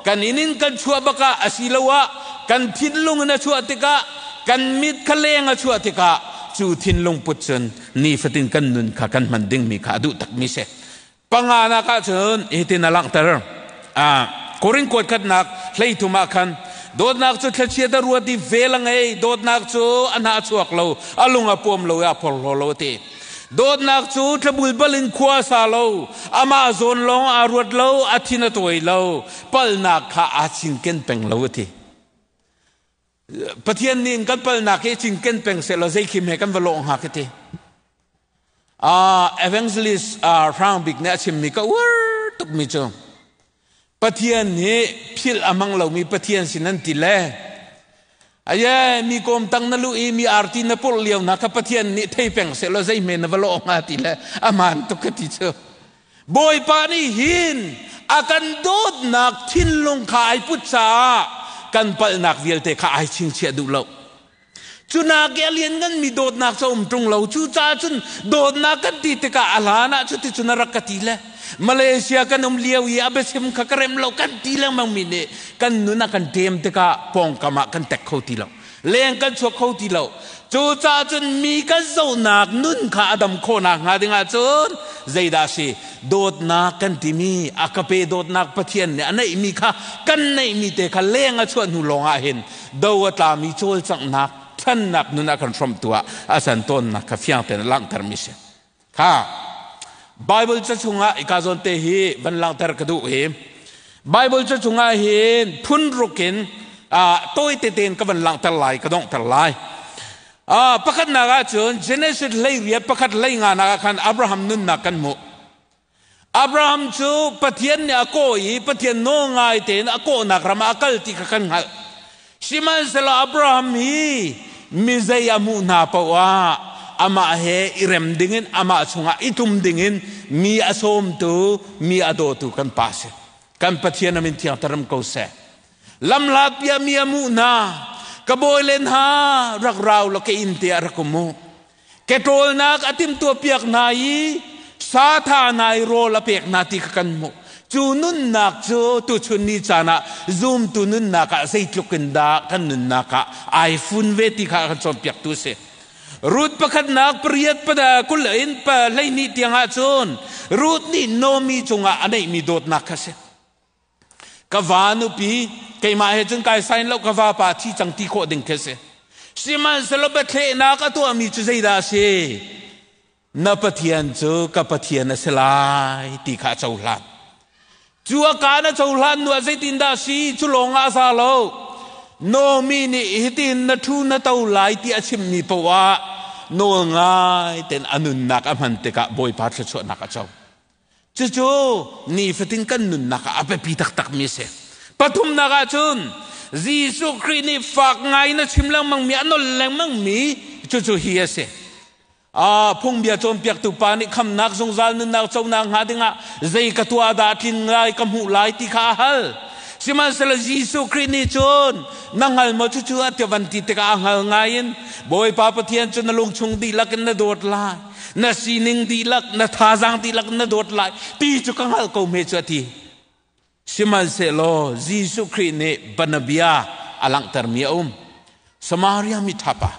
kan inn in kan chuah bakah asiloah kan thinlung in a chuah tikah kan mit kha leng a chuah tikah cu thinlung put cun nifatin kan nun kha kan hman dingmi kha a duh takmi si. Panganak ah cun hitin a langhter. Korin kuat khatnak 13 ah khan dawtnak cu thlachiat a ruat i vel a ngei, dawtnak cu a hnah a chuak lo, a lung a puam lo i a phorhlaw lo a ti. Dawtnak cu tlabulbal in khua a sa lo, amah zawn lawng aa ruat lo, a thin a tawi lo, palhnak kha aa cinken peng lo a ti. Pathian nih kan palhnak hi cinken peng sehlaw zeikhim he kan va lawh hnga ka ti. Evangelist Hrang Bik nih a chimmi ka uar tukmi cu Pathian hi philh a hmang lomi Pathian sin an ti le aye mi kawm tang na luh i mi arti na purh lio na kha Pathian nih thei peng sehlaw zeihme na va lawh hnga ti le a hmaan tuk ka ti cu. Bawipa nih hin a kan dawtnak thinlung kha ai put caah kan palhnak vialte kha ai chingchiah duh lo. Cunak i a lianngan mi dawtnak cu a um ṭung lo. Cucaah cun dawtnak kan ti tikah a hlan ah cuticun a rak ka ti le Malaysia kan um lio i a biachim kha ka rem lo kan ti lengmang mi nih kan nun a kan ṭem tikah pawngkam ah kan tek kho ti lo. Leng kan chuak kho ti lo. Cucaah cun mi kan zohnak nun kha a dam khawhnak hnga ding ahcun zeidah a si? Dawtnak kan timi a ka pe dawtnak Pathian nih a neihmi kha kan neihmi te kha leng a chuah hnu lawng ah hin do a tlami cawlcanghnak ṭhannak nun a kan hrawmtu ah a san tawnnak kha fiang tein a langhtermi si. Kha Bible ca chungah ika zawn te hi van langhter ka duh hi Bible ca chungah hin phun ruk in tawi tete in ka van langhter lai ka donghter lai. Pakhatnak ahcun Genesis 18 pakhat 15 nak ah khan Abraham nunnak kan hmuh. Abraham cu Pathian nih a kawh i Pathian nawl ngai tein a kawhnak ram ah a kal ti kha kan hngalh. Sihmanhsehlaw Abraham hi mi zei a hmuh hna paoh ah amah he i rem dingin amah chungah i tlum dingin mi a sawmtu, mi a dawtu kan pa si. Kan Pathian a min thiang taram ko seh. Lamhlat bia mi a hmuh hna. Ka bawi len ha rak rau law ka inn te ah rak um u. Ketawlnak a timhtuahpiak hna i satha hna i rawl a pek hna ti kha kan hmuh. Cu nunnak cu tuchun ni caan ah zumtu nunnak ah zeitluk in dah kan nunnak ah ai fun ve ti kha a kan cawnpiaktu a si. Ruth pakhatnak pariat pada kul in pa 12 tiang ah cun Ruth nih Naomi cungah a neihmi dawtnak kha a si. Ka va nupi keimah he cun kai sain lo ka vapa thi cang ti khawh ding khi a si. Sihmanhsehlaw biathlehnak a tuahmi cu zeidah a si? Na Pathian cu ka Pathian a si lai ti kha a cohlan. Cu a kaan a cohlan hnu ah zeitindah a si? Cu lawng ah a za lo. Naomi nih hitin na ṭhu na to lai ti a chimmi paoh ah nawl ngai tein a nunnak a hman tikah Bawipa thluachuahnak a co. Cucu nifatin kan nunnak ah a biapi taktakmi a si. Pathumnak ah cun Jesuh Khrih nih fak ngai in a chim lengmangmi, a nol lengmangmi cucu hi a si. Phungbia cawnpiaktu pa nih khamnak zungzal nunnak conak hnga dingah zei ka tuah dah tlin lai ka hmuh lai ti kha a hal. Sihmanhsehlaw Jesuh Khrih nih cun na hngal maw cucu a ti van ti tikah a hngal ngai in Bawipa Pathian cu na lungchung dihlak in na dawt lai. Na sining dihlak, na thazaang dihlak na dawt lai ti cu ka hngalh ko hme cu a ti. Sihmanhsehlaw Jesuh Khrih nih banabia a langhtermi a um. Samaria mi ṭhapa.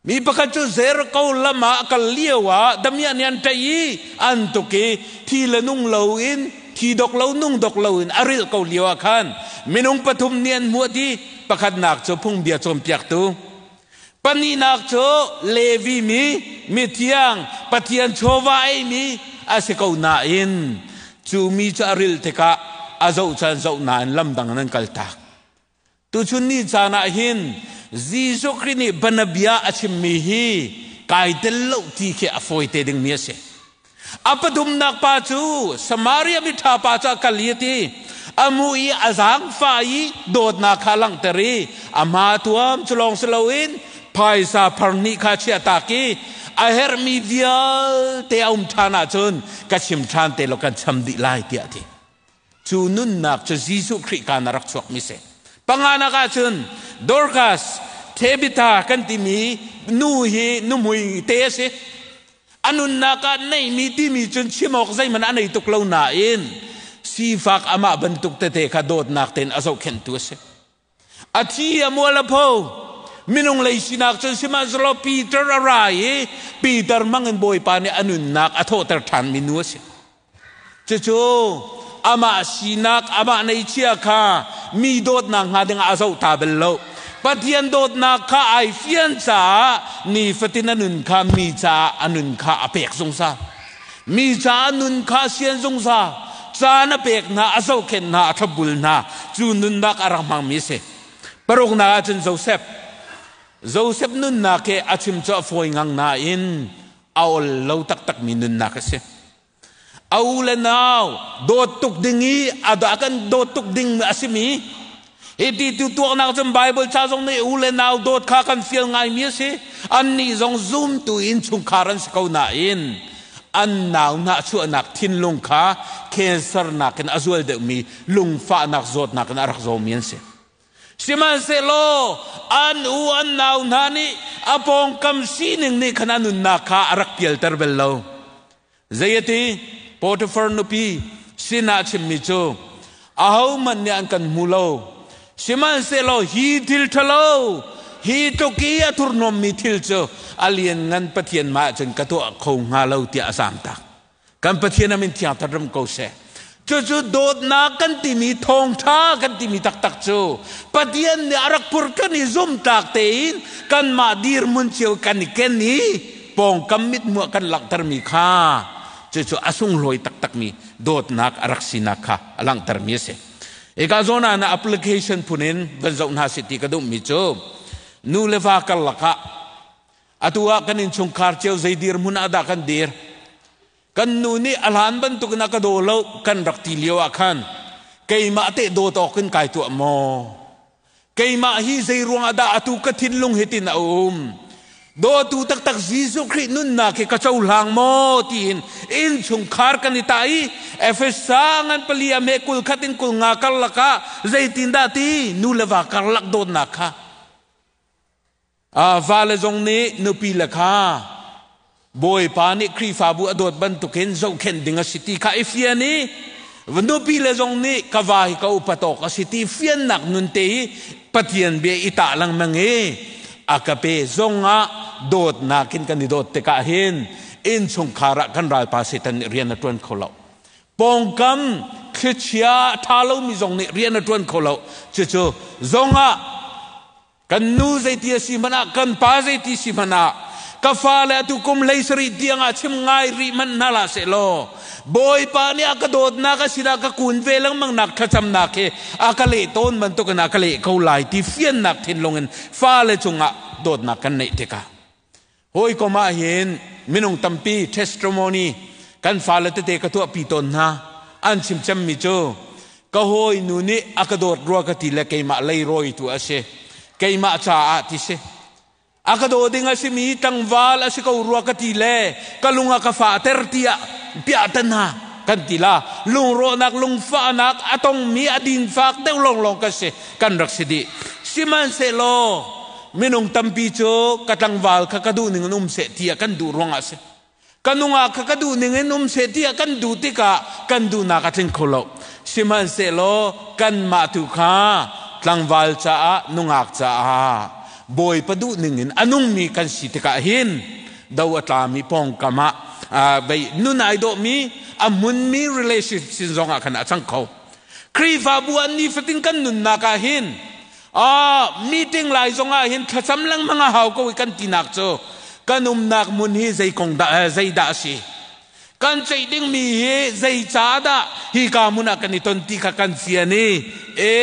Mi pakhat cu Jericho lam ah a kal lio ah damiah nih an ṭaih i an tuk i thi le nung loin thi dok lo nung dok loin a rilh ko lio ah khan minung pathum nih an hmuh i pakhatnak cu phungbia cawnpiaktu Pahnihnak cu Levi mi, mithiang, Pathian chawva eimi a si ko nain cu mi cu a ril tikah a zoh caan zoh nain lamdang in an kaltak. Tuchun ni caan ah hin Jesuh Khrih nih banabia a chimmi hi kai tel lo ti khi a fawi te dingmi a si. A pathumnak pa cu Samaria miṭha pa cu a kal i a ti. A mu i a zaangfah i dawtnak kha a langhter i a hma tuam cu lawng si loin phaisa phar hnih kha chiahtak i a herhmi vialte a um ṭhan ahcun ka chim ṭhan te law kan cham dih lai tiah a ti. Cu nunnak cu Jesuh Khrih kaan a rak chuakmi si. Panganak ahcun Dorcas, Tabitha kan timi nu hi nuhmui te a si. A nunnak ah neihmi timi cun chim awk zeihmanh a nei tuk lo nain sifak amah bantuk tete kha dawtnak tein a zohkhenhtu a si. A thi a mual a pho. Minung lei sinak cun sihmanhsehlaw Peter a ra i Peter hmang in Bawipa nih a nunnak a thawhter ṭhanmi nu a si. Cucu amah sinak, amah neichia kha mi dawtnak hnga dingah a zoh ta bal lo. Pathian dawtnak kha ai fian caah nifatin a nun kha mi caah a nun kha a pek zungzal. Mi caah nun kha a sian zungzal. Caan a pek hna, a zohkhenh hna, a thlopbul hna. Cu nunnak a rak hmangmi a si. Paruknak ahcun Joseph. Joseph nunnak hi a chim cu a fawi ngang nain a ol lo taktakmi nunnak a si. A u le nau dawt tuk ding i a kan dawt tuk ding a simi hi ti tu tuaknak cun Bible ca zong nih u le nau dawt kha kan fial ngaimi a si. Annih zong zumtu in chungkhar an si ko nain an nau hnahchuahnak thinlung kha cancer nakin a zual deuhmi lungfahnak zawtnak in a rak zawmi an si. Sihmanhsehlaw an u an nau hna nih a pawngkam sining nih khan a nunnak kha a rak pialter bal lo. Zei a ti? Potifar nupi sinah chimmi cu ahohmanh nih an kan hmu lo. Sihmanhsehlaw hi thil ṭhalo, hi tluk i a thurhnawmmi thil cu a lianngan Pathian mah cun ka tuah kho hnga lo tiah a zaamtak. Kan Pathian a min thiang ram ko seh. Cucu dawtnak kan timi thawngṭha kan timi taktak cu Pathian nih a rak pur kan i zumtlak tein kanmah dirhmun cio kan i ken i pawngkam mithmuh kan langhtermi kha cucu a sunglawi taktakmi dawtnak a rak sinak kha a langhtermi a si. Ika zawn ah na application phun in van zoh hna sih ti ka duhmi cu nu le va karlak ah Atu ah kan innchungkhar cio zei dirhmun ah dah kan dir? Kan nu nih a hlan bantukin a ka daw lo kan rak ti lio ah khan keimah teh dawt awk in kai tuah maw? Keimah hi zei ruangah dah atu ka thinlung hitin a um? Dawtu taktak Jesuh Khrih nunnak hi ka cohlang maw tiin innchungkhar kan i tah i Efesa ngan pali a me kul khat in kul nga karlak ah zeitindah ti nu le va karlak dawtnak kha Vale zong nih nupi le kha Bawipa nih Khrihfabu a dawt bantukin zohkhenh ding a si ti kha i fian i nupi le zong nih ka va hi ka upat awk a si ti fiannak nun te hi Pathian bia i tah lengmang i a ka pe zong ah dawtnak in kan i dawt tikah hin innchungkhar ah kan ralpa Satan nih rian a ṭuan kho lo. Pawngkam thlichia a ṭha lomi zong nih rian a ṭuan kho lo. Cucu zong ah Kan nu zeiti a si hmanh ah, kan pa zeiti si hmanh ah, ka fale atu kum 17 tiang ah chim ngai rih hmanh hna hlah seh law, Bawipa nih a ka dawtnak a sinah ka kun ve lengmang nak thlacamnak hi a ka leh tawn bantukin a ka leh ko lai ti fiannak thinlung in fale cungah dawtnak kan neih tikah hawikom ah hin minung tampi testimony kan fale tete ka tuahpi tawn hna. An chim cemmi cu ka hawi nu nih a ka dawt rua ka ti le keimah leirawi tu a si, keimah caah ti si, a ka daw ding a simi tlangval a si ko rua ka ti le ka lung a ka fahter tiah piahtana kan ti la. Lungrawhnak lungfahnak a tongmi a dinfak deuh lawnglawng kan si, kan rak si dih. Sihmanhsehlaw minung tampi cu ka tlangval kha ka duh ning in um seh tiah kan duh ruangah si, ka nungak kha ka duh ning in um seh tiah kan duh tikah kan duhnak a tling kho lo. Sihmanhsehlaw kanmah tu kha tlangval caah nungak caah Bawipa duh ning in a nungmi kan si tikah hin do a tlami pawngkam ah vei nun ai dawhmi a hmunmi relationship sin zong ah khan a cang kho. Khrihfabu an nifatin kan nunnak ah hin meeting lai zong ah hin thlacam lengmang a hau ko i kan tinak cu kan umnak hmun hi zei kong dah zei dah a si, kan ceih dingmi hi zei ca dah hi ka hmun ah kan i ton ti kha kan fian i e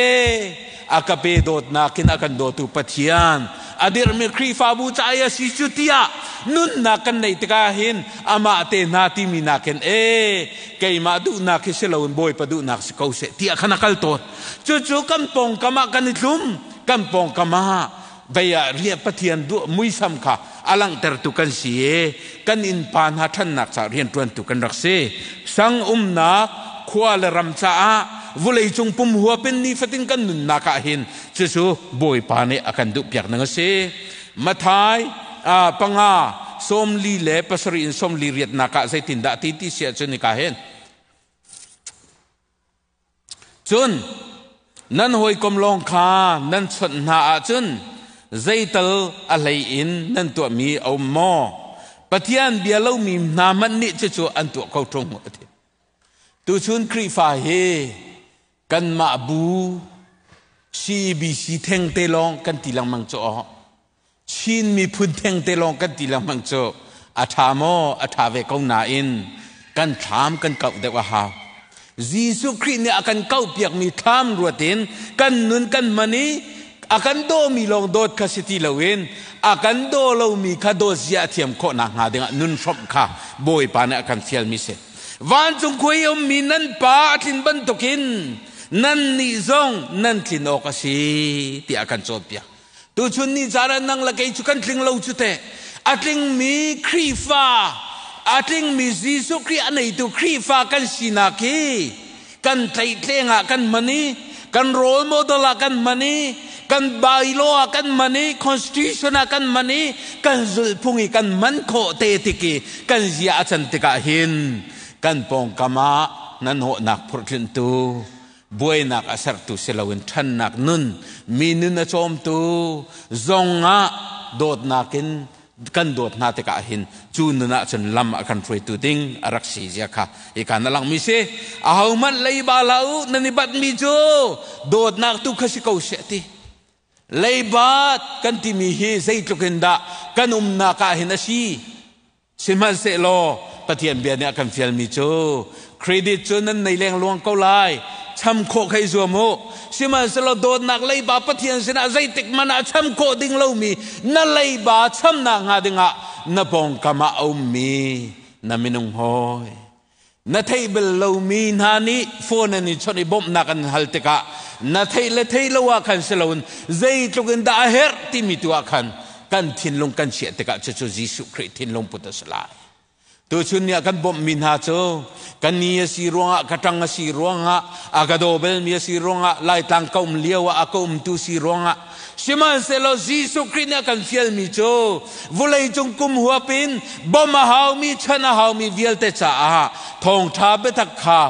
a ka pe dawtnak in a kan dawtu Pathian a dirhmi Khrihfabu ca i a si cu tiah nunnak kan neih tikah hin amah te hna timi nakin e keimah duhnak hi si loin Bawipa duhnak si ko seh tiah khan a kal tawn. Cucu kan pawngkam ah kan i tlum, kan pawngkam ah vei ah rian Pathian duh muisam kha a langhtertu kan si i kan innpa hna ṭhannak caah rianṭuantu kan rak si. Sang umnak khua le ram caah vawleicung pum huap in nifatin kan nunnak ah hin cucu Bawipa nih a kan duhpiak ning a si. Mathai 5 47 in 48 nak ah zeitindah ti ti si ahcun hika hin Cun nan hawikom lawng kha nan chawnh hna ahcun zeital a hlei in nan tuahmi a um maw? Pathian bia lomi hna hmanh nih cucu an tuah ko ṭung a ti. Tuchun Khrihfa hi kanmah bu CEBC thengte lawng kan ti lengmang cu aw. Chin miphun thengte lawng kan ti lengmang cu a ṭha maw? A ṭha ve ko nain kan thlam kan kauh deuh a hau. Jesuh Khrih nih a kan kauhpiakmi thlam ruat in kan nun kan hman i a kan dawmi lawng dawt kha si ti loin a kan daw lomi kha dawt zia a thiam khawh nakhnga dingah nun hrawmh kha Bawipa nih a kan fialmi si. Vancung khua i ummi nan Pa a tlin bantukin nannih zong nan tlin awk a si tiah a kan cawnpiak. Tuchun ni caan ah nang le kei cu kan tling lo cu teh. A tlingmi Khrihfa, a tlingmi Jesuh Khrih a neitu Khrihfa kan sinak hi kan tlaihtleng ah kan hman i kan role model ah kan hman i Kan bylaw ah kan man i, constitution ah kan man i, kan zulhphung i kan man khawh te tik i kan zia a can tikah hin kan pawngkam ah nan hawhnak phurhtlinhtu, buainak a sertu si loin ṭhannak nun, mi nun a cawmtu zong ah dawtnak in kan dawt hna tikah hin cu nun ah cun lam a kan hruaitu ding a rak si zia kha hika na langmi si. Ahohmanh leiba hlah u, nan i batmi cu dawtnak tu kha si ko seh ti. Leibat kan timi hi zeitluk in dah kan umnak ah hin a si. Sihmanhsehlaw Pathian bia nih a kan fialmi cu credit cu nan nei lengluang ko lai, cham khawh kha i zuam u. Sihmanhsehlaw dawtnak leiba Pathian sinah zeitik hmanh ah cham khawh ding lomi na leiba chamnak hnga dingah na pawngkam ah a ummi na minung hawi, na theih bal lomi hna nih phone an i chawnh i bawmhnak an hal tikah na theih le theih lo ah khan si loin zeitluk in dah a herh timi tu ah khan kan thinlung kan chiah tikah cucu Jesuh Khrih thinlung put a si lai. Tuchun ni ah kan bawmhmi hna cu kan ni a si ruangah, ka ṭang a si ruangah, a ka daw belmi a si ruangah, Laitlang ka um lio ah a ka umtu si ruangah. Sihmanhsehlaw Jesuh Khrih nih a kan fialmi cu vawleicung kum huap in bawmh a haumi, chan a haumi vialte caah thawngṭha biatak kha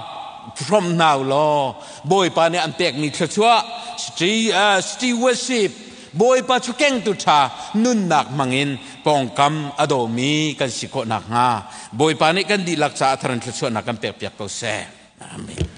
hrawmh hna u law Bawipa nih an pekmi thluachuah stewardship, Bawipa cu kengtu ṭha nunnak hmangin pawngkam a dawmi kan si khawh nakhnga Bawipa nih kan dihlak caah thar in thluachuahnak kan pekpiak ko seh. Amen.